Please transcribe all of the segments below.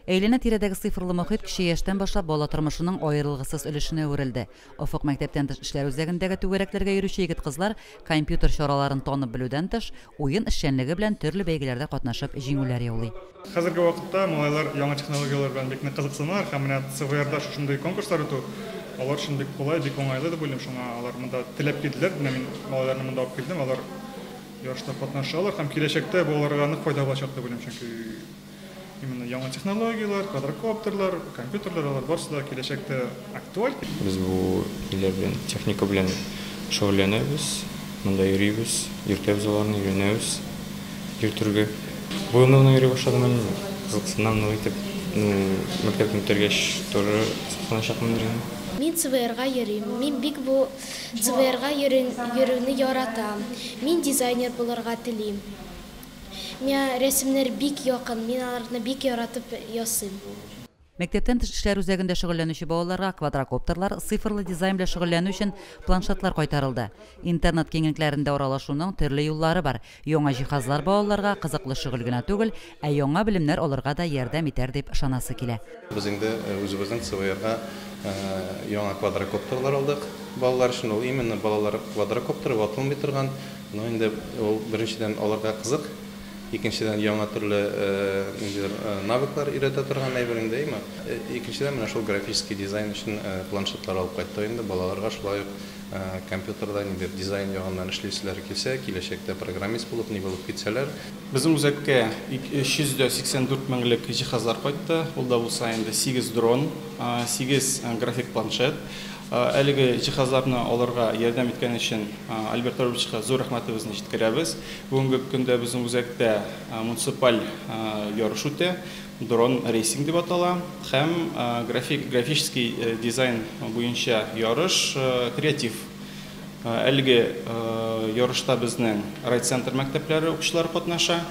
Әйләнә-тирәдәге цифрлы мохит кече яшьтән башлап бала тормышының аерылгысыз өлешенә әверелде. Офык мәктәптән тыш эшләр үзәгендәге түгәрәкләргә йөрүче егет-кызлар компьютер чараларын танып белүдән тыш, уен эшчәнлеге белән төрле бәйгеләрдә катнашып җиңүләр яулый. Хәзерге вакытта малайлар яңа технологияләр белән бик нык кызыксыналар һәм менә ЦВРда шушындый конкурслар үтү алар өчен бик кулай, бик уңайлы дип уйлыйм. Шуңа алар монда теләп килделәр. Менә мин малайларны монда алып килдем, алар ярышта катнашалар һәм киләчәктә бу аларга нык файда булачак дип уйлыйм, чөнки именно яңа технологияләр, квадрокоптерлар, компьютерлар, алар барысы да киләчәктә актуаль. Без бу ниләр белән, техника белән шөгыльләнәбез, монда йөрибез, йөртәбез аларны, өйрәнәбез йөртергә. Бу елны гына йөри башладым әле, кызыксынам нык итеп. Ну, мәктәпне бетергәч тоже кызыксыначакмындыр инде. Мин ЦВРга йөрим. Мин бик бу ЦВРга йөрүне яратам. Мин дизайнер булырга телим. Миңа рәсемнәр бик якын, мин аларны бик яратып ясыйм. Мәктәптән тыш эшләр үзәгендә шөгыльләнүче балаларга квадрокоптерлар, цифрлы дизайн белән шөгыльләнү өчен планшетлар кайтарылды. Интернет киңлекләрендә аралашуның төрле юллары бар. Яңа җиһазлар балаларга кызыклы шөгыль генә түгел, ә яңа белемнәр алырга да ярдәм итәр дип ышанасы килә. Без инде үзебезнең ЦВРга яңа квадрокоптерлар алдык. Балалар өчен ул именно балалар квадрокоптеры ватылмый торган. Но инде ул беренчедән аларга кызык, икенчедән яңа төрле ниндидер навыклар өйрәтә торган әйбер инде, әйме. Икенчедән менә шул графический дизайн өчен планшетлар алып кайттык инде балаларга, шулай ук компьютерда ниндидер дизайн ягыннан эшлиселәре килсә, киләчәктә программист булып, ни булып китсәләр. Безнең үзәккә 384 меңлек җиһазлар кайтты. Ул да булса инде 8 дрон, 8 график планшет. Әлеге җиһазларны алырга ярдәм иткән өчен Альберт Робертовичка зур рәхмәтебезне җиткерәбез. Бүгенге көндә безнең үзәктә муниципаль ярыш үтә, дрон рейсинг дип атала, һәм графический дизайн буенча ярыш креатив. Әлеге ярышта безнең райцентр мәктәпләре укучылары катнаша.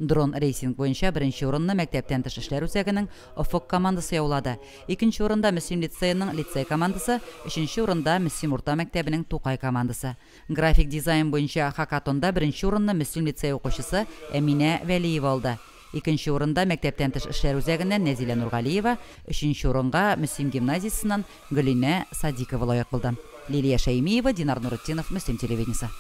Дрон рейсинг буенча беренче урынны мәктәптән тыш эшләр үзәгенең Офык командасы яулады. Икенче урында Мөслим лицееның лицей командасы, өченче урында Мөслим урта мәктәбенең Тукай командасы. График дизайн буенча хакатонда беренче урынны Мөслим лицей укучысы Әминә Вәлиева алды. Икенче урында мәктәптән тыш эшләр үзәгеннән Нәзилә Нургалиева, өченче урынга Мөслим гимназиясеннән Гөлинә Садикова лаек булды. Лилия Шәймиева, Динар Нуретдинов, Мөслим телевидениесе.